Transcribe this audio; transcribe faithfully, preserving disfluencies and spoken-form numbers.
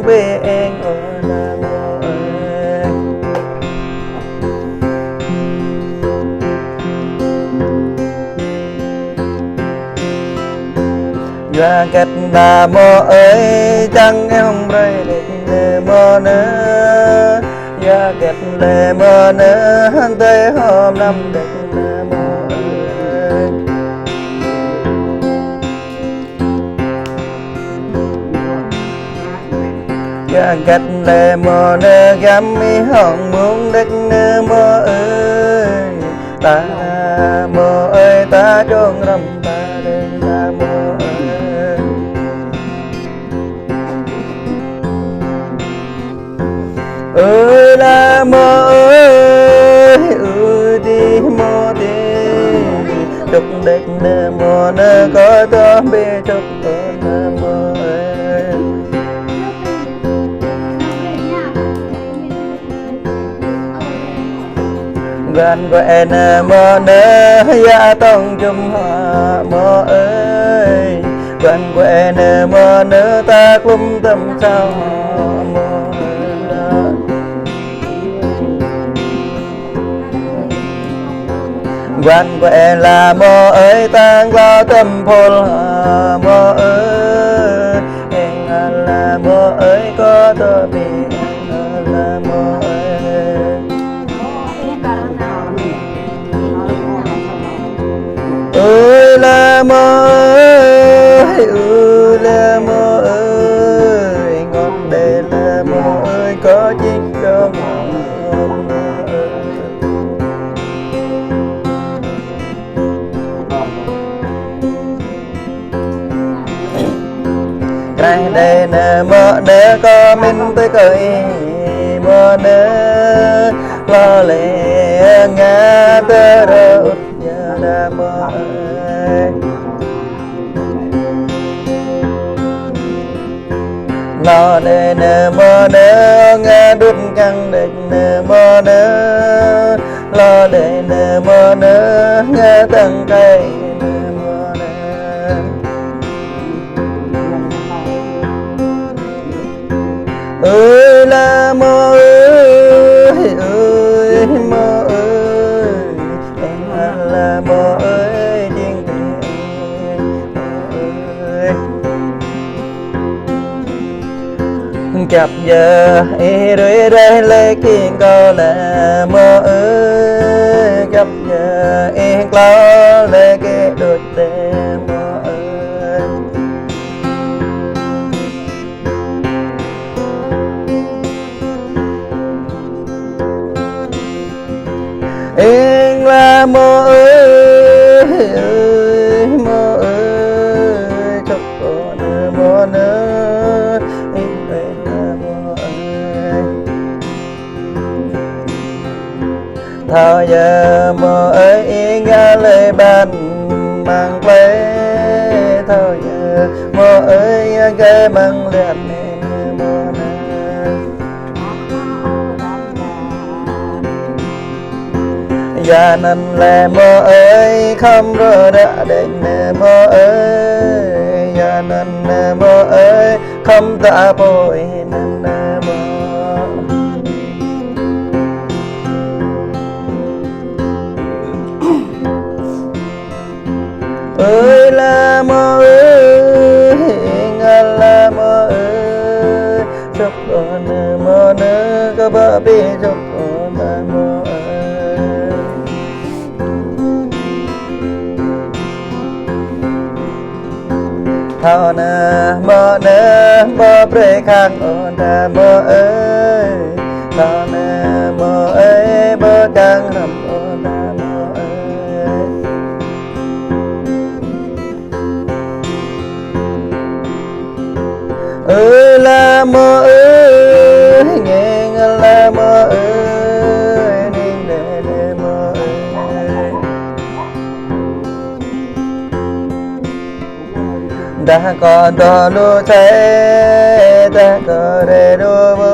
bĕ eng ơ la mơ ơi. Yua hơget la mơ ơi, čang eng hong brơi đĕč nơ mơ nơ. Yua hơget la mơ nơ, hơdơi hom lăm đĕč nơ mơ ơi. Yua hơget la mơ nơ, giăm ih hong mơ̆ng đĕč nơ mơ ơi. Ta mơ ơi, ta djơ̆ hrŏm ta đĕ la mơ ơi. Ơi la mơ ơi, ư dih mơ dih, čŏk đĕč nơ mơ nơ, kơ tơh bĕ čŏk ơ la mơ ơi. Guan guai nơ mơ nơ, yă tong jum hă mơ ơi. Guan guai nơ mơ nơ, ta klum tơm sao hă mơ ơi. Guan guai la mơ ơi, ta glao tơm phul hă mơ ơi. Eng la mơ ơi, kơ tơh bĕ eng la mơ ơi. Ơi la mơ ơi, ơi la mơ ơi, ngŏ đĕ la mơ ơi, kơ jing kơ mơ ơi. Krah đĕ nơ mơ nơ, kơ min tui kơ ih mơ nơ. Lơ lĕ ngă tơ rơ ŭt yă la mơ ơi. Lơ đĕ nơ mơ nơ, ngă đŭt kăng đĕč nơ mơ nơ. Lơ đĕ nơ mơ nơ, ngă tăng kai nơ mơ nơ. Ơi la mơ ơi, ơi mơ ơi, eng la mơ ơi, jing tui ơi. Čăp yơh ih rui reh lĕ kĭ kâo la mơ ơi. Čăp yơh ih klâo lĕ kĭ đôč la mơ ơi. Eng la mơ ơi, ơi mơ ơi, čŏk ơ nơ mơ nơ, eng la mơ ơi. Thâo yơh mơ ơi, ih ngă lĕ ƀăn măng plei. Thâo yơh mơ ơi, ih ngă măng liat nê mơ nê. Yua anŭn lĕ mơ ơi, khŏm rơđah đĕč nê mơ ơi. Yua anŭn nê mơ ơi, khŏm ta pô ih năn nê mơ. Ơi la mơ ơi, eng la mơ ơi, čŏk ơ nơ mơ nơ, kơ ƀă bĕ čŏk ơ la mơ ơi. Thâo nă mơ nă, ƀu brơi khăng ôh nă mơ ơi. Thâo nă mơ ơi, ƀu čang hrăm ôh nă mơ ơi. Ơi la mơ ơi, ngeng la mơ ơi, ning đê đê mơ ơi. Dah kơ dŏ lu sai, dah kơ rê đô mơ